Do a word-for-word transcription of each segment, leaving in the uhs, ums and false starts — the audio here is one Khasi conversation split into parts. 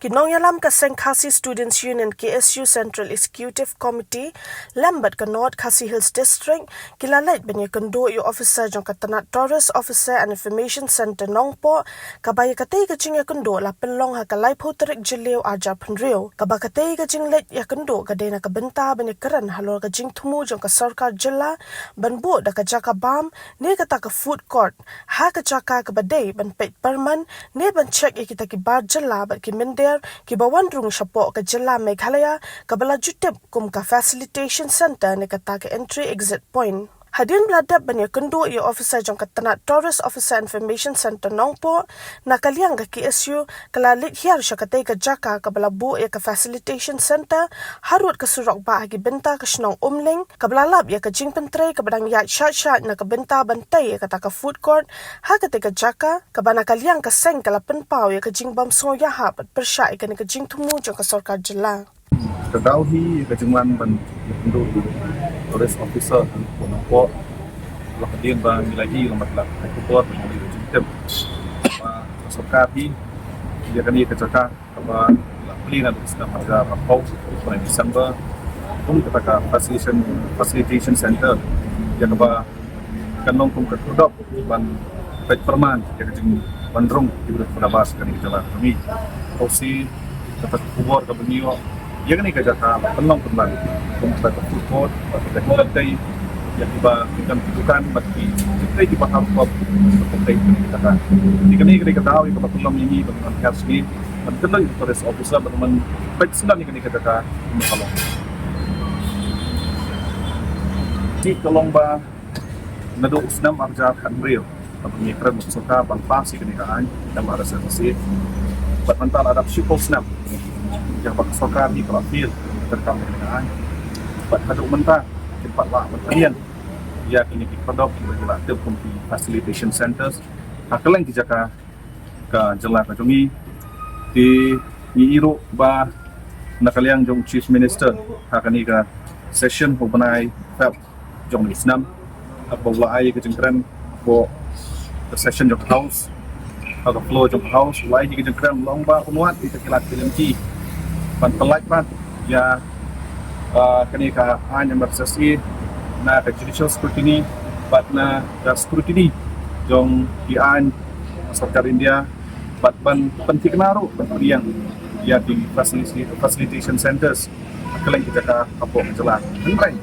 Ki nongïalam ka seng Khasi Students Union, K S U, Central Executive Committee lem bad ka North Khasi Hills District ki la leit ban ïakynduh ïa u officer jong ka tnat Tourist Officer and Information Centre Nongpoh, kaba ïa katei ka jingïakynduh la pynlong ha ka laiphew tarik Jylliew arhajar phew hynriew, kaba katei ka jingleit ïakynduh ka dei na ka bynta ban ïakren halor ka jingthmu jong ka sorkar jylla ban buh da ka jaka bam ne kata ka food court ha ka jaka kaba dei ban peit pyrman ne ban check ïa kita ki bar jylla bad ki mynder kiba wan rung shapoh ka jylla Meghalaya, kaba la ju tip kum ka facilitation centre ne kata ka entry exit point. Hadien ba la dep ban ïakynduh ïa u officer jong ka tnat Tourist Officer Information Centre Nongpoh, na ka liang ka K S U ka la leit hiar sha katei ka jaka kaba la buh ïa ka facilitation centre harud ka surok bah ha ki bynta ka shnong Umling, kaba la lap ïa ka jingpyntrei kaba dang ïaid shait shait na ka bynta ban tei ïa kata ka food court ha katei ka jaka, kaba na ka liang ka seng ka la pynpaw ïa ka jingbym sngewïahap bad pyrshah ïa kane ka jingthmu jong ka sorkar jylla. Ka daw hi ka jingwan ban ïakynduh ïa u tourist officer ha Nongpoh. La hadien ba ngi la ïohi, la mat la ka khubor, ngi la ïohi jingtip ba ka sorkar hi ïa kane ka jaka kaba la plie naduh snem arhajar arphew, bulan December, kum kata ka facilitation, facilitation centre ïa kaba kan long kum ka khyrdop ban peit pyrman ïa ka jingwan rung ki briew kiba bar sha kane ka jylla ka jong ngi. Ka shisha kata ka khubor kaba ngi ïoh ïa kane ka jaka la pynlong pynban kum kata ka food court, kata ka jingtei ïa kiba ki don ki dukan bad ki jingtei kiba ha rukom ka jingtei kane ka jaka. Te kane ka dei ka daw ïa kaba pynlong ïa ngi ban wan hiar sha ngi ban kynnoh ïa u tourist officer ban wan peit sngap ïa kane ka jaka kumno ka long. Te ka long ba naduh u snem arhajar khathynriew, kaba ngi kren bad ka sorkar ban pass ïa kane ka aiñ M R S S A. Bad mynta la dap shiphew snem ïa ba ka sorkar hi ka la fail ban treikam ïa kane ka aiñ. Bad haduh mynta kim pat lah ban pynïeng ïa kine ki khyrdop kiba ngi la tip kum ki facilitation centres ha kylleng ki jaka ka jylla ka jong ngi. Te ngi ïohi ruh ba na ka liang jong u Chief Minister ha kane ka session ha u bnai Feb jong une u snem, haba u la ai ka jingkren hapoh ka session jong ka House, ha ka floor jong ka House, u la ai ka jingkren long ba un wad ïa ki lad ki lynti ban pyllait pat ïa, ah, kane ka aiñ M R S S A na ka judicial scrutiny bad na ka scrutiny jong ki aiñ sorkar India, bad ban pynthikna ruh ban pdiang ïa ki facility, facilitation centres ha kylleng ki jaka hapoh ka jylla. Hynrei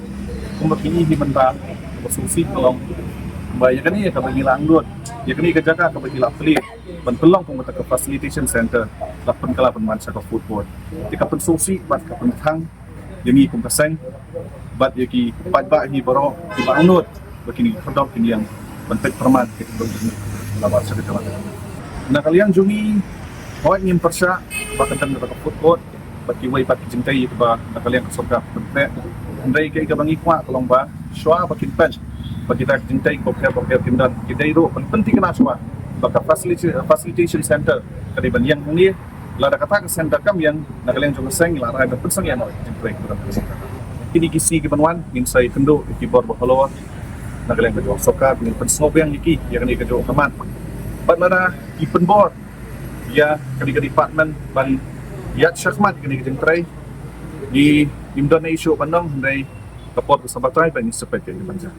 kumba ngi ïohi mynta, kaba sngewsih ka long ba ïa kane kaba ngi la angnud, ïa kane ka jaka kaba ngi la plie ban pynlong kum kata ka facilitation centre, la pynkylla pynman sha ka food court. Te ka pynsngewsih bad ka pynthang ïa ngi kum ka seng bad ïa ki paidbah hi baroh kiba angnud ba kine ki khyrdop kin ïeng ban peit pyrman ïa ki khyrdop jong ngi. Na ka liang jong ngi, hooid ngim pyrshah ba kan don kata ka food court bad kiwei pat ki jingtei kiba na ka liang ka sorkar pyntrei. Hynrei kaei kaba ngi kwah ka long ba shuwa ba kin peit ba kita ki jingtei bapher bapher kin don, ki dei ruh ban pynthikna shuwa ba ka facility, facilitation centre ka dei ban ïeng hangne. Lada kata ka centre kam ïeng, na ka liang jong ka seng ngi la rai ban pynsangeh noh ïa ka jingtrei kaba don ha ka centre. Kine ki sngi kiban wan ngin sa ïakynduh ïa ki bor ba halor na ka liang ka jong ka sorkar, ngin pynsngewbiang ïa ki ïa kane ka jong ka mat. Bad lada ki pynbor ïa kane ka department ban ïaid shakhmat ïa kane ka jingtrei, ngi, ngim don ei ei shuh ban ong, hynrei ka por ka sa batai, bad ngin sa peit ïa ka ban jia.